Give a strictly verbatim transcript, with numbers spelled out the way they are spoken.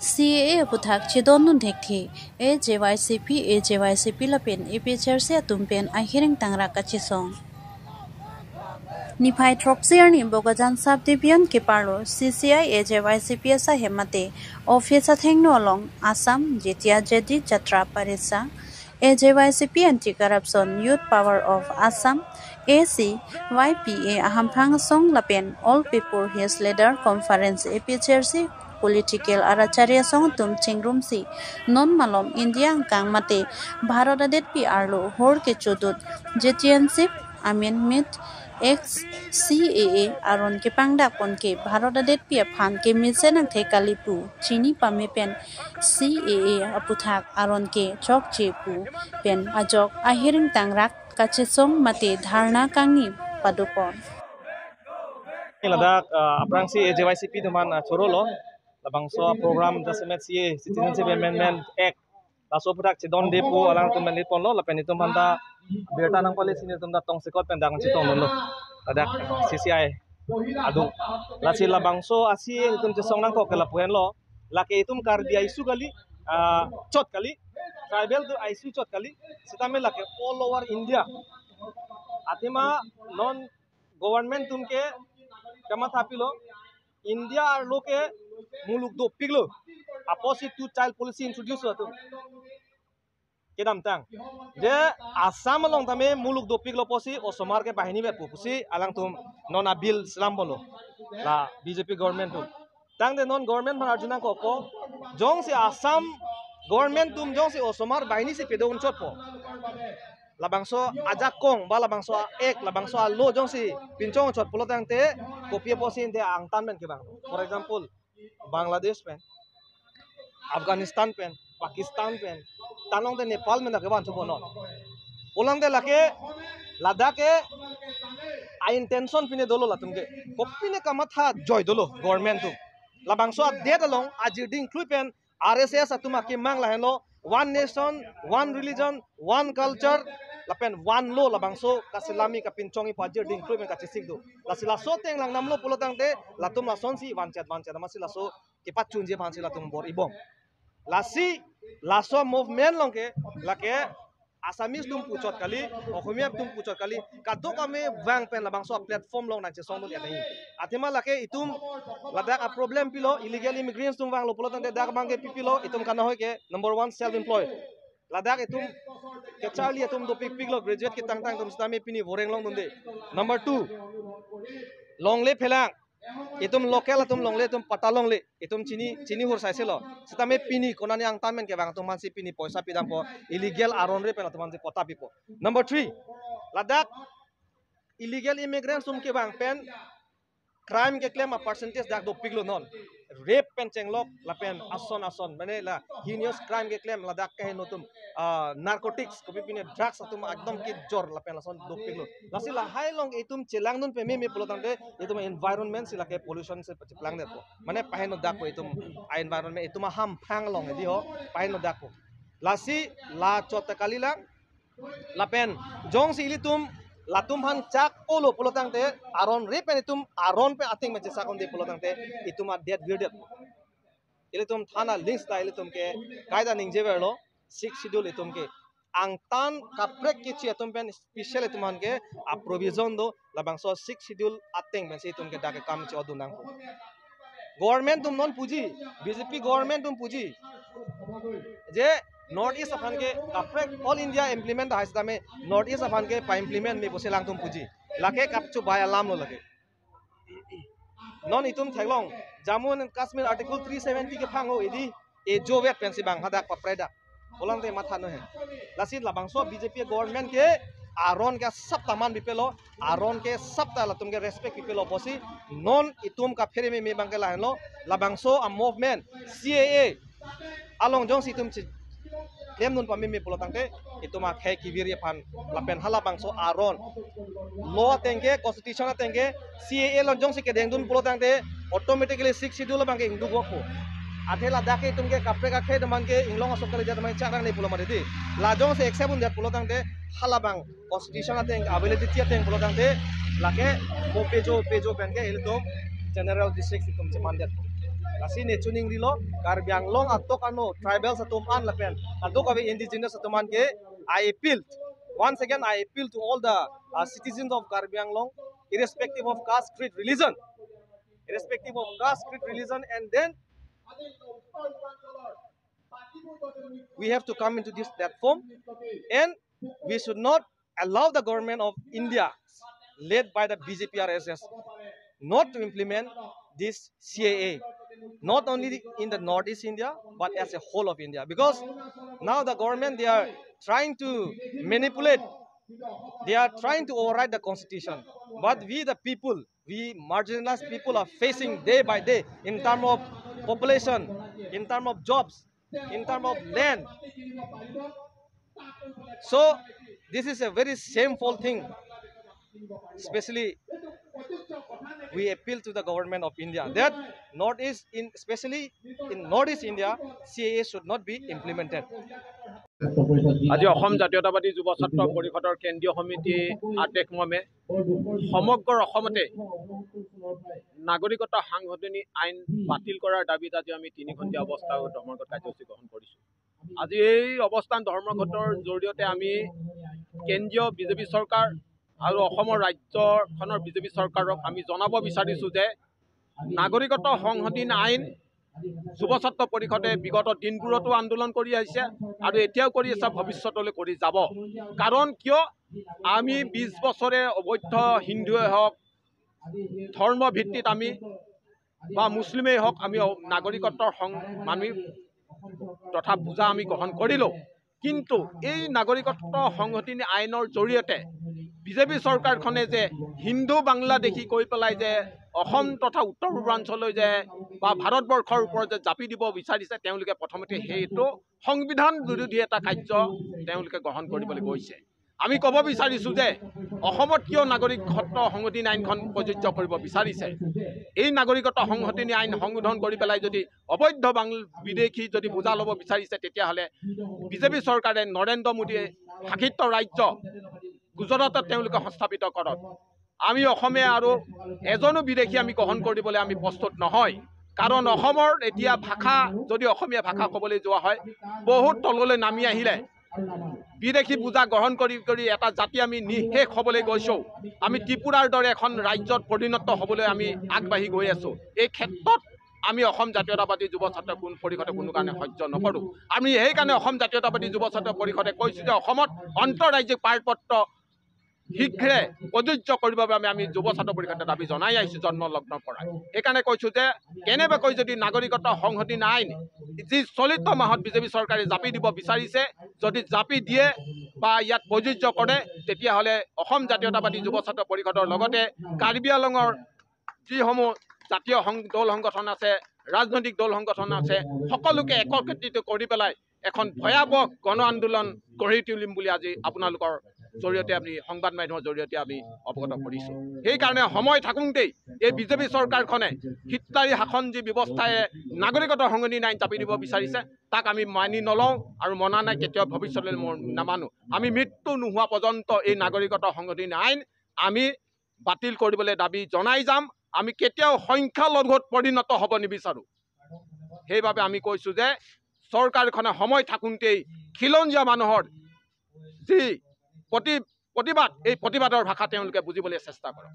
C A A aphuthak chedondun thekthe, A J Y C P, A J Y C P lapen A P H L C atum pen ahiring tangrak kachesong. Niphai throksi arni Bokajan Sub Division keparlo C C I A J Y C P asahem mate office athengno along Assam Jatiya Jadid Jatra Parisad, A J Y C P Anti Corruption Youth Power of Assam, A C Y P A ahamphang asong lapen All People Hills Leader Conference, A P H L C political arachari asong atum chingrumsi non malom India angkang mate Bharat adetpi arlo hor kechodut Citizenship Amendment Act, C A A aron kepangdak pon ke Bharat adetpi aphan kemesen angthek kali pu chini pame pen C A A aphuthak aron ke chokche pu pen ajok ahiring tangrak kachesong mate dharna kangni padopon. Ladak, ah, aphrangsi A J Y C P atum aphan, ah, chorolo. Labangso program jasemet C A A, Citizenship Amendment Act, laso aphuthak chedonde pu alangtum pen lit ponlo, lapen itum aphan ta birta nangpale si nelitum ta tongsekot pen dak chetongdunlo. Ladak, ah, C C I adung. Lasi labangso a-C A A itum chesong nangkok ke lapu henlo. Lake itum Karbi a-issue kali, ah, chot kali. Tribal atum a-issue chot kali. Sitame lake all over India. Athema non government atum ke kamatha pilo. India arlo ke muluk dopiklo. Apotsi two child policy introduce atum. Kedamtang. Je Assam along tame muluk dopiklo pusi osomar ke banghini vet pu pusi alangtum non a-bill selam ponlo. La B J P government atum. Tangte non government aphan arju nangkokpo. Jongsi Assam government atum jongsi osomar banghini si pedun chotpo. Labangso ajakong ba labangso a-act, labangso a-law jongsi pinchong chot pulo tangte kopi apotsi ante angtan pen kevang. For example, Bangladesh pen, Afghanistan pen, Pakistan pen, ta along te Nepal pen ta kevan thupo non. Pulang te lake, ladak ke a-intention pine dolo latum ke. Kopine kamatha joi dolo government atum. Labangso adet along ajir dingklui pen R S S atum akemang lahenlo, one nation, one religion, one culture, lapen one law, labangso kaselami kapinchongji pu ajir dingklui pen kachesik do. Lasi laso ateng langdamlo pulo tangte, latum lasonsi vanchet vanchet amatsi laso kepachunji aphansi latum bor-ibom. Lasi laso movement along ke, lake Assamese atum puchot kali, Okhomia atum puchot kali, kadokave vang pen labangso platform along nangchesongdun ya nahi. Athema lake itum ladak a-problem pilo, illegal immigrants atum vanglo pulo tangte dak abang ke pi pilo, itum kanahoi ke number one self employed. Ladak itum kacharli atum dopikpiklo, graduate ketangtang atum sitame pini voreng longdunde. Number two, longle phelang. Itum local atum longle, itum patta longle, itum chini, chini hur saiselo. Sitame pini konani angtan pen kevang atum aphansi pini poisa pidampo, illegal aron-re pen atum aphansi patta pipo. Number three, ladak illegal immigrants atum kevang pen crime keklem a-percentage dak dopiklo non. Rape pen chenglok lapen ason ason, mane la heinous crime keklem ladak kaheno atum, ah, narcotics, kopi pine drugs atum ekdom kejor lapen lason dopiklo. Lasi lahai along itum chelangdun pameme pulo tangte itum environment si lake pollution si cheplangdetpo. Mane paheno dakpo itum a-environment, itum ahamphang along edi ho paheno dakpo. Lasi la chot ta kalilang, lapen jongsi ilitum latum aphan chak olo pulo tangte aron-re pen itum aron pen atheng pen chesak unde pulo tangte itum adet virdet. Ilitum thana links ta ilitum ke kaita ningjeverlo, Sixth Schedule itum ke angtan kaprek kechi atum pen special itum aphan ke a-provision do, labangso Sixth Schedule ateng pensi itum ke dak ke kam chodun nangpo. Government atum non puji, B J P government atum puji, je North East aphan ke kaprek all India implement hai sitame North East aphan ke pa-implement me pusi alangtum puji. Lake kapchobai alamlo lake. Non itum theklong, Jammu and Kashmir Article three seventy kephang ho edi, ejovet pensi bang hadak papredak. Pulang te matha nohe. Lasi labangso B J P government ke aron ke asap ta man pipelo, aron ke asap ta latum ke respect pipelo pusi non itum kaphere meme abang ke lahenlo, labangso a-movement C A A along jongsi itum chi klemdun pameme pulo tangte itum akhei kevir aphan lapen halabangso aron law ateng ke, constitution ateng ke, C A A along jongsi kedengdun pulo tangte automatically Sixth Schedule abang ke ingduk wokpo. Athe ladak ke itum ke kaprek akhei atum aphan ke inglong asok kali jat abang chaklang ne pulo mati di. La jongsi accept undet pulo tangte halabang constitution ateng, validity ateng pulo tangte lake mo pejo pejo pen ke ilitum general district itum chemandet. Lasi ne choningrilo, Karbi Anglong atok ano tribals atum an lapen aduk ave indigenous atum an ke, I appeal. Once again, I appeal to all the uh, citizens of Karbi Anglong, irrespective of caste, creed, religion, irrespective of caste, creed, religion, and then we have to come into this platform, and we should not allow the government of India, led by the B J P R S S, not to implement this C A A, not only in the Northeast India, but as a whole of India. Because now the government, they are trying to manipulate, they are trying to override the constitution. But we, the people, we marginalized people are facing day by day in terms of population, in terms of jobs, in terms of land. So this is a very shameful thing. Especially, we appeal to the government of India that Northeast, in, especially in Northeast India, C A A should not be implemented. আজি অসম জাতীয়তাবাদী যুৱ ছাত্ৰ পৰিষদৰ কেন্দ্ৰীয় সমিতি আদেশ মৰ্মে সমগ্ৰ অসমতে নাগৰিকত্ব সংশোধনী আইন বাতিল কৰাৰ দাবীত আজি আমি তিনি ঘণ্টীয়া অৱস্থান ধৰ্মঘট কাৰ্যসূচী গ্ৰহণ কৰিছো। আজি এই অৱস্থান ধৰ্মঘটৰ জৰিয়তে আমি কেন্দ্ৰীয় বিজেপি চৰকাৰ আৰু অসমৰ ৰাজ্যখনৰ বিজেপি চৰকাৰক আমি জনাব বিচাৰিছো যে নাগৰিকত্ব সংশোধনী আইন যুৱ ছাত্ৰ পৰিষদে বিগত দিনবোৰতো আন্দোলন কৰি আহিছে আৰু এতিয়াও কৰি আছে, ভৱিষ্যতলৈ কৰি যাব। কাৰণ কিয়, আমি বিশ বছৰে অবৈধ হিন্দুৱে হওক, ধৰ্ম ভিত্তিত আমি বা মুছলিমেই হওক, আমি নাগৰিকত্বৰ সং- আমি তথা বুজা আমি গ্ৰহণ কৰিলো। কিন্তু এই নাগৰিকত্ব সংশোধনী আইনৰ জৰিয়তে বিজেপি চৰকাৰখনে যে হিন্দু বাংলাদেশী কৈ পেলাই যে অসম তথা উত্তৰ পূৰ্বাঞ্চললৈ যে বা ভাৰতবৰ্ষৰ ওপৰত যে জাপি দিব বিচাৰিছে, তেওঁলোকে প্ৰথমতে সেইটো সংবিধান বিৰোধী এটা কাৰ্য তেওঁলোকে গ্ৰহণ কৰিবলৈ গৈছে। আমি ক'ব বিচাৰিছো যে অসমত কিয় নাগৰিকত্ব সংশোধনী আইনখন প্ৰযোজ্য কৰিব বিচাৰিছে। এই নাগৰিকত্ব সংশোধনী আইন সংশোধন কৰি পেলাই যদি অবৈধ বাংল বিদেশী যদি বুজা ল'ব বিচাৰিছে, তেতিয়াহ'লে বিজেপি চৰকাৰে, নৰেন্দ্ৰ মোদীয়ে শাসিত ৰাজ্য গুজৰাটত তেওঁলোকে সংস্থাপিত কৰক। আমি অসমীয়া আৰু এজনো বিদেশী আমি গ্ৰহণ কৰিবলৈ আমি প্ৰস্তুত নহয়। কাৰণ অসমৰ এতিয়া ভাষা, যদি অসমীয়া ভাষা ক'বলৈ যোৱা হয়, বহুত তললৈ নামি আহিলে। বিদেশী বুজা গ্ৰহণ কৰি কৰি এটা জাতি আমি নিঃশেষ হ'বলৈ গৈছো। আমি ত্ৰিপুৰাৰ দৰে এখন ৰাজ্যত পৰিণত হ'বলৈ আমি আগবাঢ়ি গৈ আছো। এই ক্ষেত্ৰত আমি অসম জাতীয়তাবাদী যুৱ ছাত্ৰ কোন পৰিষদে কোনো কাৰণে সহ্য নকৰো। আমি সেইকাৰণে অসম জাতীয়তাবাদী যুৱ ছাত্ৰ পৰিষদে কৈছো যে অসমত আন্তঃৰাজ্যিক পাৰপত্ৰ শীঘ্ৰে প্ৰযোজ্য কৰিবৰ বাবে আমি, আমি যুৱ ছাত্ৰ পৰিষদে দাবী জনাই আহিছো জন্মলগ্নৰ পৰা। সেইকাৰণে কৈছো যে কেনেবাকৈ যদি নাগৰিকত্ব সংশোধনী আইন যি চলিত মাহত বিজেপি চৰকাৰে জাপি দিব বিচাৰিছে, যদি জাপি দিয়ে বা ইয়াত প্ৰযোজ্য কৰে, তেতিয়াহ'লে অসম জাতীয়তাবাদী যুৱ ছাত্ৰ পৰিষদৰ লগতে কাৰ্বি আংলঙৰ যিসমূহ জাতীয় সং- দল সংগঠন আছে, ৰাজনৈতিক দল সংগঠন আছে, সকলোকে একত্ৰিত কৰি পেলাই এখন ভয়াৱহ গণ আন্দোলন গঢ়ি তুলিম বুলি আজি আপোনালোকৰ জৰিয়তে আমি সংবাদ মাধ্যমৰ জৰিয়তে আমি অৱগত কৰিছো। সেইকাৰণে সময় থাকোঁতেই এই বিজেপি চৰকাৰখনে হিটলাৰী শাসন যি ব্যৱস্থাৰে নাগৰিকত্ব সংশোধনী আইন জাপি দিব বিচাৰিছে, তাক আমি মানি নলওঁ আৰু মনা নাই, কেতিয়াও ভৱিষ্যতলৈ মই নামানো। আমি মৃত্যু নোহোৱা পৰ্যন্ত এই নাগৰিকত্ব সংশোধনী আইন আমি বাতিল কৰিবলৈ দাবী জনাই যাম। আমি কেতিয়াও সংখ্যালঘুত পৰিণত হ'ব নিবিচাৰো। সেইবাবে আমি কৈছো যে চৰকাৰখনে সময় থাকোঁতেই খিলঞ্জীয়া মানুহৰ যি প্ৰতি প্ৰতিবাদ, এই প্ৰতিবাদৰ ভাষা তেওঁলোকে বুজিবলৈ চেষ্টা কৰক।